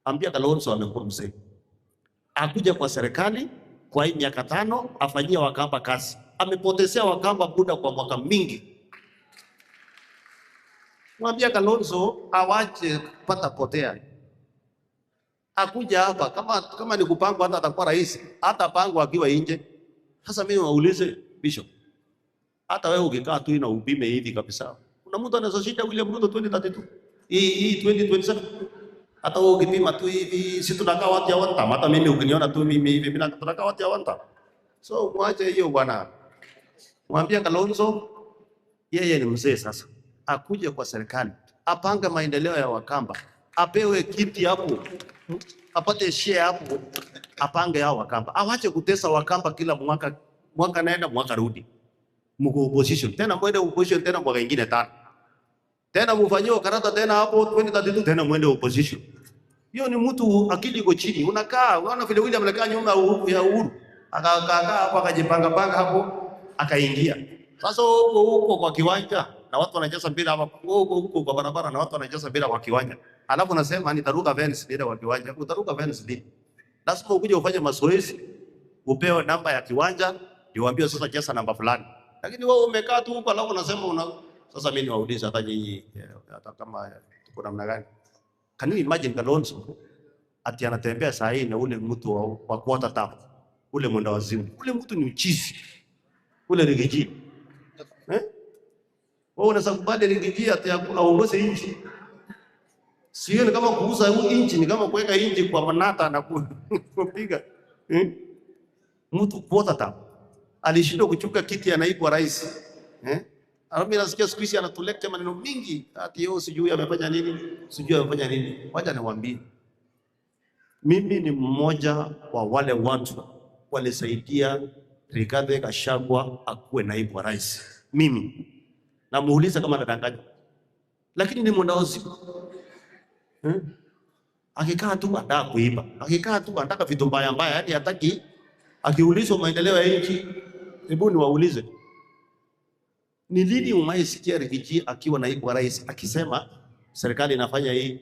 Ambia Kalonzo amekuwa mzee, akuja kwa serikali kwa hii miaka 5 afanyie Wakamba kazi. Amepotezea Wakamba muda kwa mwaka mingi. Mwambia Kalonzo awache kupata potea, akuja hapa kama ni kupangwa, hata atakuwa rais, hata pangwa akiwa nje. Sasa mimi waulize Bishop, hata wewe ukikaa tu na upime hivi kabisa, kuna mtu anaweza shinda William Ruto 2032 hii 2027? Hata wewe ukipima tu hivi, si tunakaa watu ya one term. Hata mimi ukiniona tu mimi hivi, mimi tunakaa watu ya one term. So mwache hiyo bwana, mwambie Kalonzo yeye ni mzee sasa, akuje kwa serikali apange maendeleo ya Wakamba, apewe kiti hapo, apate share hapo, apange hao Wakamba, awache kutesa Wakamba kila mwaka, mwaka naenda mwaka rudi, mko opposition tena, mwende opposition tena mwaka ingine tano tena, mfanyiwe karata tena hapo 2032 tena mwende opposition. Hiyo ni mtu akili iko chini, unakaa unaona vile William alikaa nyuma ya Uhuru, akakaa hapo akajipanga panga hapo akaingia. Sasa huko huko kwa kiwanja na watu wanacheza mpira hapa, huko huko kwa barabara na watu wanacheza mpira kwa kiwanja, alafu nasema nitaruka fence bila kwa kiwanja. Utaruka fence lini? Lazima ukuje ufanye mazoezi, upewe namba ya kiwanja, ndio uambiwe sasa cheza namba fulani. Lakini wewe umekaa tu huko alafu unasema una. Sasa mimi niwaulize hata nyinyi, hata kama tuko namna gani? Can you imagine Kalonzo ati anatembea saa hii na ule mtu wa quarter term, ule mwenda wazimu, ule mtu ni mchizi, ule Riggy G. Eh? Wewe unaweza kubali Riggy G ati aongoze nchi? Sio, ni kama kuuza nchi, ni kama kuweka nchi kwa manata na kupiga. Eh? Mtu quarter term alishindwa kuchukua kiti ya naibu wa rais. Eh? Mimi nasikia siku hizi anatuleta maneno mingi ati yeye sijui amefanya nini, sijui amefanya nini. Wacha niwaambie. Mimi ni mmoja wa wale watu walisaidia Rigathi Gachagua akuwe naibu wa rais. Mimi namuuliza kama anadanganya, lakini ni mwendawazimu eh? Akikaa tu anataka kuiba, akikaa tu anataka vitu mbaya mbaya, yani hataki. Akiulizwa maendeleo ya nchi, hebu niwaulize, ni lini umeisikia Riggy G akiwa naibu wa rais akisema serikali inafanya hii?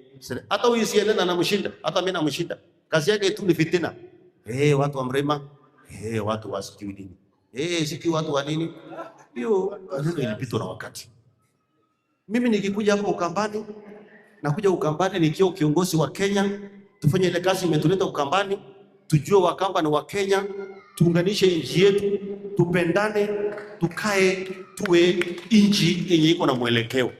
Hata huyu CNN anamshinda, hata mimi namshinda. Kazi yake tu ni fitina. Watu wa Mrema, watu wa sijui nini. Sijui watu wa nini. Hiyo maneno ilipitwa na wakati. Mimi nikikuja hapa Ukambani, nakuja Ukambani nikiwa kiongozi wa Kenya, tufanye ile kazi imetuleta Ukambani, tujue Wakamba ni wa Kenya, tuunganishe nchi yetu, tupendane, tukae tuwe nchi yenye iko na mwelekeo.